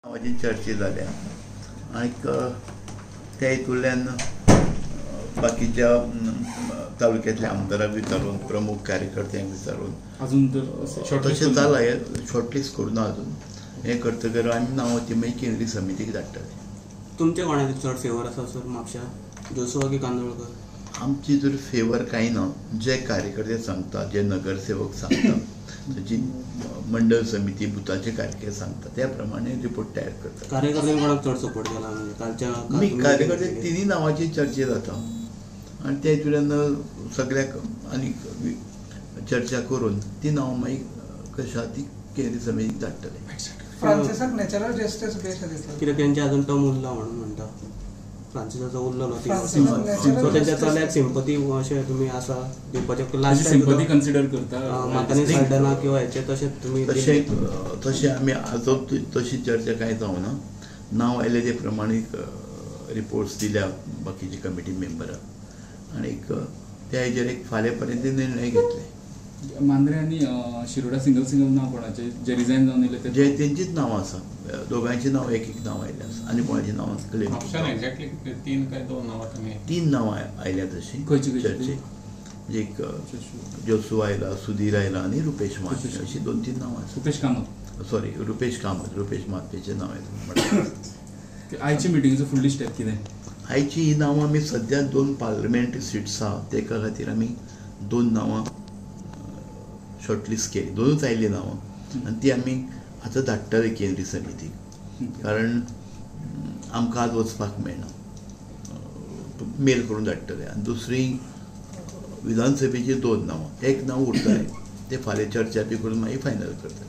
नांवाची चर्चा जाल्या आनीक त्या हितूंतल्यान बाकीच्या तालुक्यातल्या आमदाराक विचारून, प्रमुख कार्यकर्त्यांक विचारून अजून तर तशें जालां. हें शॉर्टलिस्ट करूं ना अजून. हें करतकर आमी नांवां ती मागीर केंद्रीय समितीक धाडटले. तुमच्या कोणाक चड फेवर आसा सर म्हापशा, जोसुआ की कांदोळकर? आमची जर फेवर कांय ना. जे कार्यकर्ते सांगता, जे नगरसेवक सांगता, ताची मंडळ समिती बुथाचे कार्यकर्ते सांगता त्या प्रमाणे रिपोर्ट तयार करता. कार्यकर्त्यांक कोणाक चड सपोर्ट केला म्हणजे कालच्या? मी कार्यकर्ते तिन्ही नांवाची चर्चा जाता आनी त्या हितूंतल्यान सगळ्याक आनी चर्चा करून ती नांवां मागीर कशें आहा ती केंद्रीय समितीक धाडटले. फ्रांसिसाक नॅचरल जस्टीस बेश दिसता कित्याक तेंचे अजून टर्म उरला म्हणून म्हणटा. फ्रांसिसाचो उरलो न्हू 3 वर्सां, सो तेंच्या चल्याक सिंपती अशें तुमी आसा दिवपाचें? लास्ट सिंपती कन्सिडर करता. म्हाका साल्डना किंवा हेचे तशें तुमी तशें तशें आमी आजून तशी चर्चा कांय जावना. नांव आयलें ते प्रमाणे रिपोर्ट्स दिल्या बाकीच्या कमिटी मेंबराक आनीक त्या हेजेर एक फाल्यां पर्यंत निर्णय घेतले. मांद्रे आनी शिरोडा सिंगल सिंगल नांव कोणाचे जे रिजायन जावन येयले ते? जे तेंचीच नांवां आसा. दोगांयची नांव एक एक नांव आयलें आसा आनी कोणाची नांवां क्लेम ऑप्शन एक्झॅक्टली तीन काय दोन नांवां तुमी? तीन नांवां आयल्या तशी खंयची खंयची? चर्चेक. म्हणजे एक जोसू आयला, सुधीर आयला आनी रुपेश महात्मे, अशी दोन तीन नांवां आसा. रुपेश कामत. सॉरी, रुपेश कामत. रुपेश महात्मेचें नांव येता. आयच्या मिटिंगेचो फुडली स्टेप कितें? आयची ही नांवां आमी सद्या दोन पार्लमेंट सिट्स आहा तेका खातीर आमी दोन नांवां शॉर्टलिस्ट केली. दोनूच आयलीं नांवां आनी ती आमी आतां धाडटले केंद्रीय समितीक, कारण आमकां आज वचपाक मेळना. मेल करून धाडटले. आनी दुसरी विधानसभेची दोन नांवां, एक नांव उरतलें, तें फाल्यां चर्चा बी करून मागीर फायनल करतले.